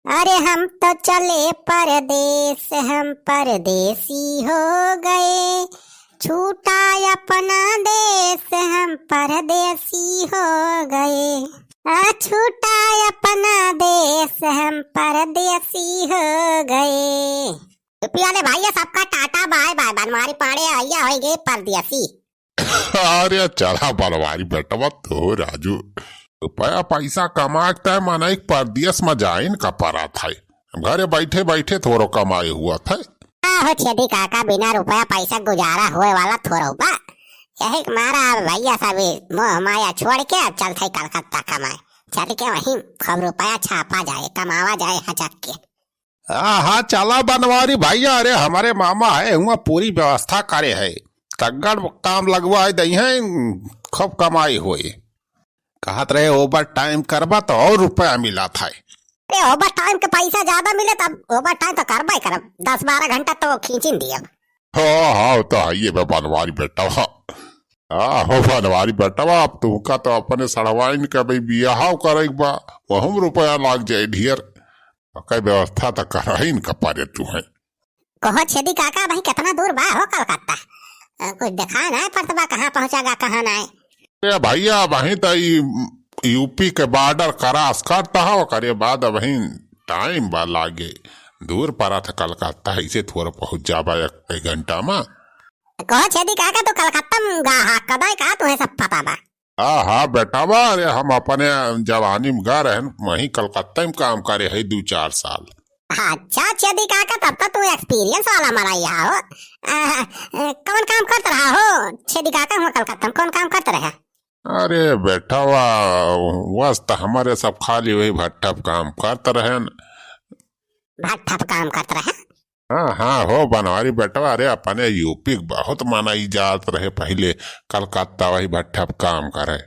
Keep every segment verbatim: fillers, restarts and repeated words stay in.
अरे हम तो चले परदेस, हम परदेसी हो गए, छूटा अपना देस, हम परदेसी हो गए। आ, छूटा अपना देस, हम परदेसी हो गए। यूपी वाले भैया, सबका टाटा बाय बाय, बनवारी पांडे भैया होइ गए परदेसी। अरे चला बनवारी बेटवा, तो राजू, रुपया पैसा कमा के तय मनई परदेस में जाइन का परत है। घरे बैठे बैठे थोरो कमाई हुआ था। आहो छेदी काका, बिना रुपया पैसा गुजारा होए वाला थोरो बा। यही के मारा अब भैया सब मोह माया छोड़ के अब चलत है कलकत्ता कमाए। चल के वहीं खूब रुपया छापा जाए, कमावा जाए हचक के। हाँ, हाँ, चला बनवारी भैया, अरे हमरे मामा है, हुआ पूरी व्यवस्था करे है, तगड़ काम लगवाए दई है, खूब कमाई होई। कहत रहे ओवर टाइम करबा तो और रुपया मिलत है। अरे ओवर टाइम के पैसा ज्यादा मिले तब ओवर टाइम तो करबे करब, दस बारह घंटा तो खींचिन दियब। हाँ, हाँ, वो तो है ये बे बनवारी बेटवा। हाँ, हो बनवारी बेटवा, अब तुमका तो अपने सड़वाइन के भाई बियाह करे के बा, वहम रुपया लाग जाए ढेर। ओकर व्यवस्था त कराइन का परे तू है। कहो छेदी काका, भाई कितना दूर बा हो कलकत्ता? अ, कुछ दिखाई नाहीं पड़त बा, कहाँ पहुँचा गा, कहाँ नाहीं। ए भैया, वहीं त ई यूपी के बॉर्डर क्रॉस करत ह, ओकरे बाद वहीं टाइम बा लागे। दूर परत ह कलकत्ता, इसे थोड़ा पहुँच जाबा एक, एक घंटा में। कहो छेदी काका, तू कलकत्ता में गा हा, कदाई का तुहे सब पता बा? हाँ, हाँ, बेटवा, अरे हम अपने जवानी में गा रहन, वहीं कलकत्ता में काम करे है दू चार साल। अच्छा, छेदी काका, तब तो तू एक्सपीरियंस वाला मनई हा हो। आ, ए, कौन काम करत रहा हो छेदी काका, हुआ कलकत्ता में कौन काम करत रहे? अरे बेटवा, वस त हमरे सब खाली वही भट्ठा पे काम करत रहन। भट्ठा पे काम करत रहे? हाँ, हाँ, हो बनवारी बेटवा, अरे अपने यूपी के बहुत मनई जात रहे पहिले कलकत्ता वही भट्ठा पे काम करे।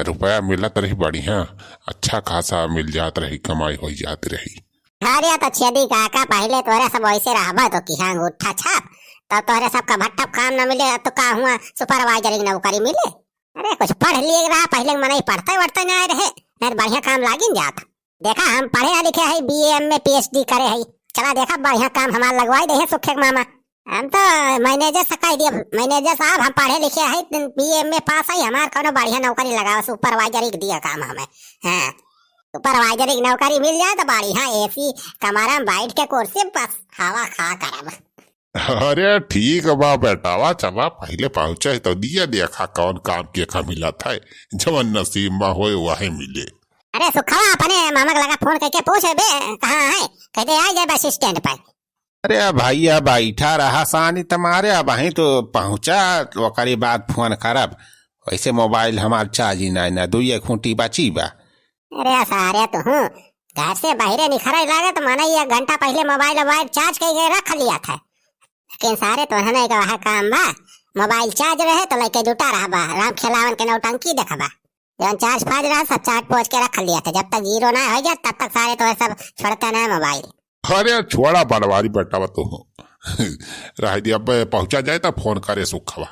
रुपया मिलत रही बढ़िया, अच्छा खासा मिल जात रही, कमाई होइ जात रही। अरे तो छेदी काका, पहिले तोरे सब वैसे रहबा तो किहाँ अंगूठा छाप, तब तोरे सबका भट्ठा पे काम न मिले, अब तो का हुआ सुपरवाइजर की नौकरी मिले। अरे कुछ पढ़ लिए रहा, पहिले मनई पढ़ते वढ़ते नाहीं रहे, नहीं तो बढ़िया काम लागिन जात। देखा, हम पढ़े लिखे है, बीए, एमए, पीएचडी करे है। चला देखा, बढ़िया काम हमार लगवाई दे है सुखे के मामा। हम तो मैनेजर से कह दिया, "मैनेजर साहब, हम पढ़े लिखे है, बीए, एमए पास है, हमार कौनो बढ़िया नौकरी लगावा, सुपरवाइजर एक दिया काम हमें।" हाँ, सुपरवाइजर एक नौकरी मिल जाए तो बढ़िया एसी कमरा में बैठ के कुर्सी पे बस हवा खा करब। अरे ठीक बा बेटावा, चला पहिले पहुँचे तो दिया देखा कौन काम के का मिलत है, जवन नसीब में होए वही मिले। अरे सुखवा, अपने मामा के लगा फोन करके पूछ बे, कहाँ है? कहते आ जाए बस स्टैंड पर। अरे भैया, बैठा रहा सानी तुम्हारे, अबहीं तो पहुँचा, ओकरी बाद फोन करब। वैसे मोबाइल हमार चार्ज ही नाहीं, ना दुइये खूंटी बची बा। अरे सारे तुहूँ घर से बाहरे निखरे लागे तो माने एक घंटा पहिले मोबाइल वोबाइल चार्ज करके रख लिया था, लेकिन सारे तोहने के वह काम बा, मोबाइल चार्ज रहे तो लेके जुटा रहा बा, राम खेलावन के नौटंकी देखबा। जौन चार्ज फाज रहा सब चाट पोच के रख लिया था, जब तक जीरो ना हो जात तब तक सारे तोहे सब छोड़ते ना मोबाइल। अरे छोड़ा बनवारी बेटावा तू। रह दिया, अब पहुँचा जाए तब फोन करे सुखवा।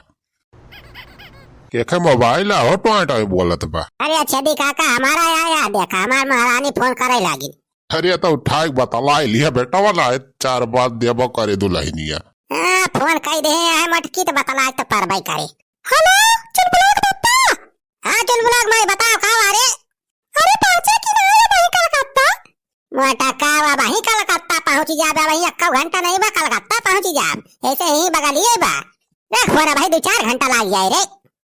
केखे मोबाइल आहो टोंय टोंय बोलत बा। अरे छेदी काका, हमारा या, या देखा, हमार महारानी फोन करे लागी। अरे तो उठाए के बतलाए लिया बेटावा, ना चार बात देबो करे दुल्हनिया। हाँ, फोन कई दे है मटकी तो बतलाए तो परबई करे। हेलो, चुलबुलाक पप्पा। हाँ, चुलबुलाक माई, बताओ का बारे? अरे पहुँचे कि ना रे भाई कलकत्ता? मोटका बा भाई, कलकत्ता पहुँची जाब, वही एक्को घंटा नहीं बा, कलकत्ता पहुँची जाब, ऐसे ही बगलिए बा। देख हो रे भाई, दो चार घंटा लाग जाए रे।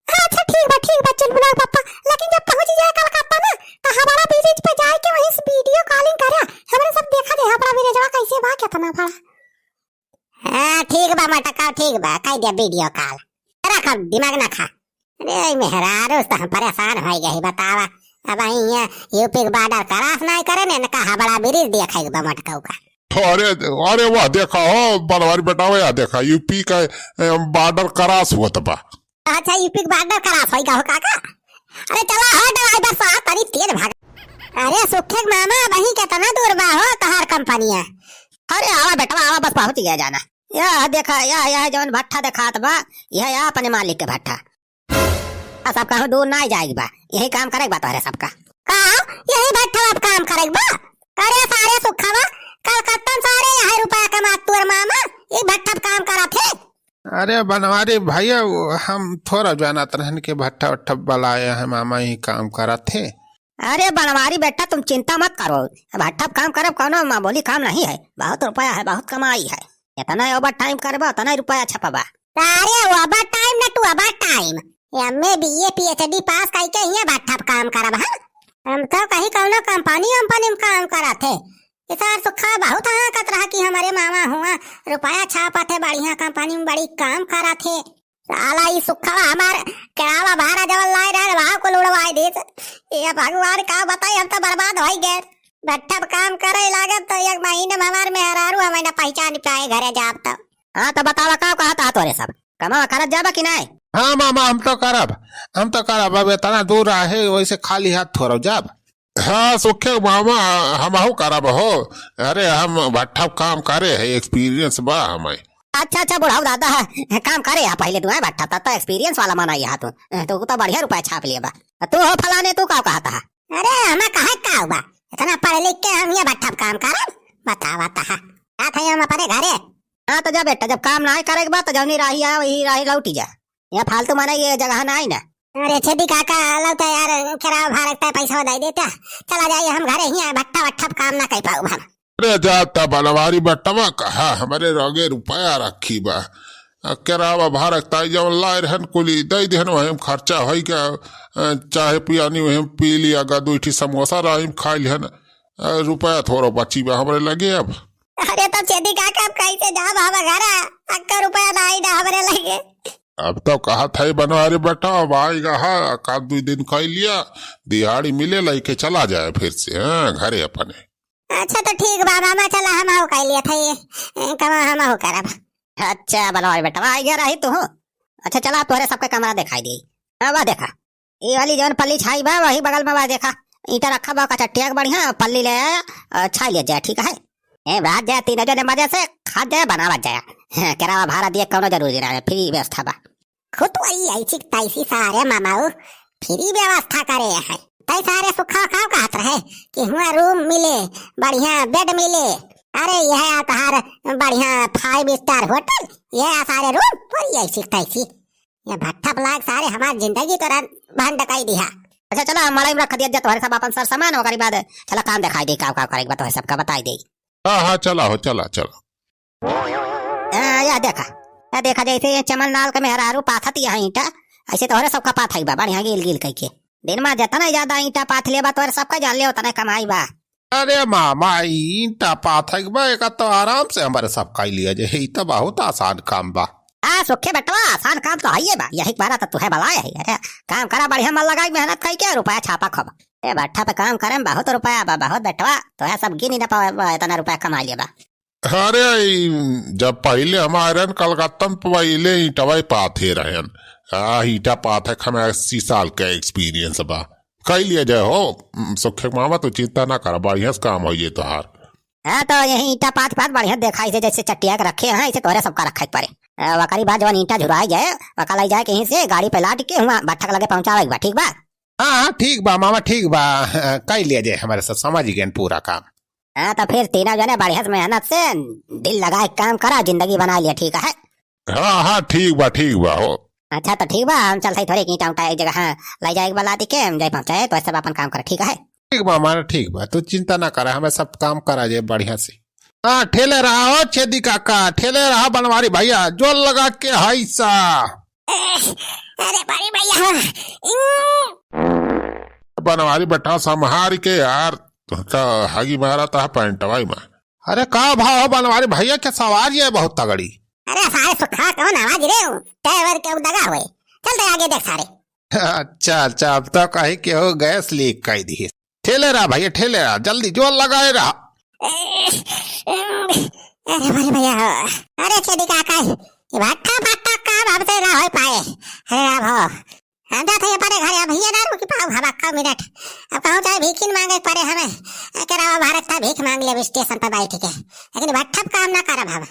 अच्छा ठीक बा, ठीक बा चुलबुलाक पप्पा, लेकिन जब पहुँची जाए कलकत्ता ना, तो हमारा ब्रिज पे जाए के वहीं से वीडियो कॉलिंग करे, हमरे सब देखा दे हमारा ब्रिजवा कैसे बा, कितना बड़ा। हाँ ठीक बा मोटका, ठीक बा, कह दिया वीडियो कॉल। रख अब दिमाग ना खा। अरे मेहरारू से तो हम परेशान हो गए ही, बतावा। अब यहाँ यूपी के बॉर्डर क्रॉस नहीं करे ने, इनका हावड़ा ब्रिज देखा एक बा मोटका का। अरे, अरे वाह, देखा हो बनवारी बेटावा, या देखा यूपी का, ए, बॉर्डर क्रॉस होत बा। अच्छा, यूपी के बॉर्डर क्रॉस होई का हो काका? अरे चला हो ड्राइवर साहब, तनी तेज भाग। अरे सुखे के मामा, वहीं कितना दूर बा हो तोहार कंपनिया? अरे आवा बेटवा, आवा, बस पहुँच गया जाना। यह देखा, यह, यह जौन भट्ठा देखात बा, यह, यह अपने मालिक के भट्ठा। आ सब कहूँ दूर ना जाए के बा, यही काम करे के बा तोहरे सबका। का? यही भट्ठा अब काम करे के बा? अरे सारे सुखवा, अरे बनवारी भैया, वो हम थोड़ा जानत रहन कि भट्ठा उट्ठा वाला आया है, मामा ही काम करत है। अरे बनवारी बेटा, तुम चिंता मत करो, भट्ठा पे काम करब, कौनो मामूली काम नहीं है, बहुत रुपया है, बहुत कमाई है। इतना ओवर टाइम करबा, उतना रुपया छपबा। अरे ओवर टाइम ना, तू overtime. MA, BA, PhD pass करके हियाँ भट्ठा पे काम करब, हाँ? हम तो कहीं कौनो कंपनी वंपनी में काम करत है। ये सार सुखा बहुत हँकत रहा कि हमरे मामा हुआ रुपया छापत है, बढ़िया कंपनी में बड़ी काम करत है। साला ई सुखवा हमार केरावा भारा जवन लाए रहे, वहाँ कुल उड़वाए देत। ये भगवान का बताई, हम तो बर्बाद होइ गए। भट्ठा पे काम करे लागब तो एक महीने में हमार मेहरारू हमें न पहचान पाए घरे जाब तो। हाँ तो बतावा, का कहत हा तोरे सब? कमावा करत जाबा कि नाय? हाँ मामा, हम तो करब, हम तो करब। अब इतना दूर आहे, वैसे खाली हाथ थोड़ा जाब। हाँ सुखे मामा, हमहू करब हो। अरे हम भट्ठा काम करे है, एक्सपीरियंस बा हमें। अच्छा अच्छा बुढ़ाऊ दादा है, काम करे है पहले तू, है भट्ठा, तब तो एक्सपीरियंस वाला माना यहाँ तू, तू तो बढ़िया रुपया छाप लिया बा। तू हो फलाने, तू का कहत हा? अरे हमें कहे का हुआ, इतना पढ़ लिख के हम ये भट्ठा पे काम करब, बतावा तहा। का थे हम अपने घरे। हाँ तो जा बेटा, जब काम नाय करे के बा तो जौनी राही आए वही राही लौटी जा। यहाँ फालतू माने ये जगह नाय ना। अरे छेदी काका, लौटा यार, केरावा भारा के पैसा दे देता, चला जाइए हम घरे ही आए, भट्ठा वट्ठा पे काम ना कर पाऊ हम। अरे जाता बनवारी बटवा कहा, हमरे रोगे रुपया रखी बा। आ, केरावा भारा के ताई जवन लाए रहन कुली दे देहन, वही में खर्चा होई का, अ, चाहे पियानी वही में पी लिया गा, दो इठी समोसा राही में खा लिहन, अ, रुपया थोड़ा बची बा हमरे लगे अब। अरे तो छेदी काका, अब कैसे जाब हम घरा? अक्का रुपया नाई ना हमरे लगे। अब तो कहत है बनवारी बेटा, अब आएगा हा, का दो दिन खाई लिया, दिहाड़ी मिले, लेके चला जाए फिर से, हाँ, घरे अपने। अच्छा तो ठीक बा मामा, चला हम आओ खाई लिया था ये, ए, कमा हम आओ करब। अच्छा बनवारी बेटा, आ गया रही तू। अच्छा चला, तोहरे सबके कमरा दिखाई दी। हाँ, वह देखा, ये वाली जौन पल्ली छाई बा, वही बगल में बा, देखा, ईंटा रखा बा, कचट्टिया के बढ़िया पल्ली ले आया, अ, छाई ले जाए, ठीक है? ए, बात जाए, तीनों जने मजे से खा जाए, बनावा जाए। हाँ, केरावा भारा दिए, कौनो जरूरी ना है, फ्री व्यवस्था बा। खुद वही ऐसी तैसी सारे मामाऊ, फ्री व्यवस्था करे हैं। तै सारे सुखा खाओ कहत रहे कि हुआ रूम मिले, बढ़िया बेड मिले। अरे यह आ तहार बढ़िया फाइव स्टार होटल, यह आ सारे रूम, पूरी ऐसी तैसी। ये भट्ठा ब्लाक सारे हमार जिंदगी तो रन भंड कई दिहा। अच्छा चला, हम मड़ई में रख दिया जा तोहरे सब अपन सर सामान, ओकरी बाद चला काम दिखाई दे, का का करे के बा तोहरे सबका बताई दे। हाँ हाँ चला हो, चला चला। आ, या देखा, या देखा, जैसे ये चमन लाल के मेहरारू पाथत यहाँ ईंटा, ऐसे तोहरे सबका पाथई बा, बढ़िया गिल गिल कई के। दिन में जितना ज्यादा ईंटा पाथ लेबा तोहरे सबका जान ले उतना कमाई बा। अरे मामा, ईंटा पाथक बा, एका तो आराम से हमरे सब कई लिया जे, ई तो बहुत आसान काम बा। आ, सुखे बेटवा, आसान काम तो हइये बा, यही बारा तो तुहे बलाए है। अरे, काम करा बढ़िया, मन लगाई, मेहनत कई के, रुपया छापा खूब। ए, भट्ठा पे काम करे में बहुत रुपया बा, बहुत बेटवा, तोहे सब गिन ही ना पावे बा, इतना रुपया कमा लिया बा। अरे, ई, जब पहिले हम आए रहन कलकत्ता में, पहिले ईंटवा ही पाथे रहन। आ, ईंटा पाथक हमें अस्सी साल का एक्सपीरियंस बा। कई लिया जाए हो, सुखे मामा, तू चिंता ना कर, बढ़िया से काम हो ये तोहार। हाँ, तो यही ईंटा पाथ पाथ बढ़िया देखाई से, जैसे चट्टिया के रखे हैं, ऐसे तोहरे सबका रखे के पड़े। आ, वकरी बाद जवन ईंटा झुराई जाए, वका लाई जाए कहीं से गाड़ी पे लाद के हुआ भट्ठा के लगे पहुँचावे के बा, ठीक बा? हाँ, हाँ, ठीक बा मामा, ठीक बा। हाँ, कई लिया जाए, हमरे सब समझ गए पूरा काम। हाँ, तो फिर तीनों जने बढ़िया से मेहनत से दिल लगाए काम करा, जिंदगी बना लिया, ठीक है? हाँ, हाँ, ठीक बा, ठीक बा हो। अच्छा, तो ठीक बा, हम चलते थोड़े ईंटा उंटा एक जगह, हाँ, ले जाए के बा लादी के, हम जाए पहुँचाए, तो सब अपन काम कर, ठीक है? ठीक बा, माने ठीक बा, तू चिंता ना करा, हमें सब काम करा जाए बढ़िया से। हाँ, ठेले रहा हो छेदी काका, ठेले रहा बनवारी भैया, जोर लगा के हाइसा। अरे बड़ी भैया, बनवारी बेटा संभार के यार, तो का हगी मारा ता पैंटवा में। अरे का भाव हो बनवारी भैया, के सवारी है बहुत तगड़ी। अरे सारे सुखा कौन आवाज रे हो? ड्राइवर के दगा हुए। चल दे आगे देख सारे। अच्छा, अच्छा, अब तो कहीं केहू गैस लीक कर दी। ठेले रहा भैया, ठेले रहा, जल्दी जोर लगाए रहा। अरे बड़ी भैया हो। अरे छेदी काका, ये भट्ठा भट्ठा काम हमसे ना हो पाए। अरे राम हो, हम जाते हैं परे घरे, अब हियाँ ना रुकी पाऊ हम अक्का मिनट। अब कहूँ चाहे भीखिन मांगे परे हमें। केरावा भारा के ताई भीख मांग ले, अब स्टेशन पर बैठ के, लेकिन भट्ठा पे काम ना करब हम।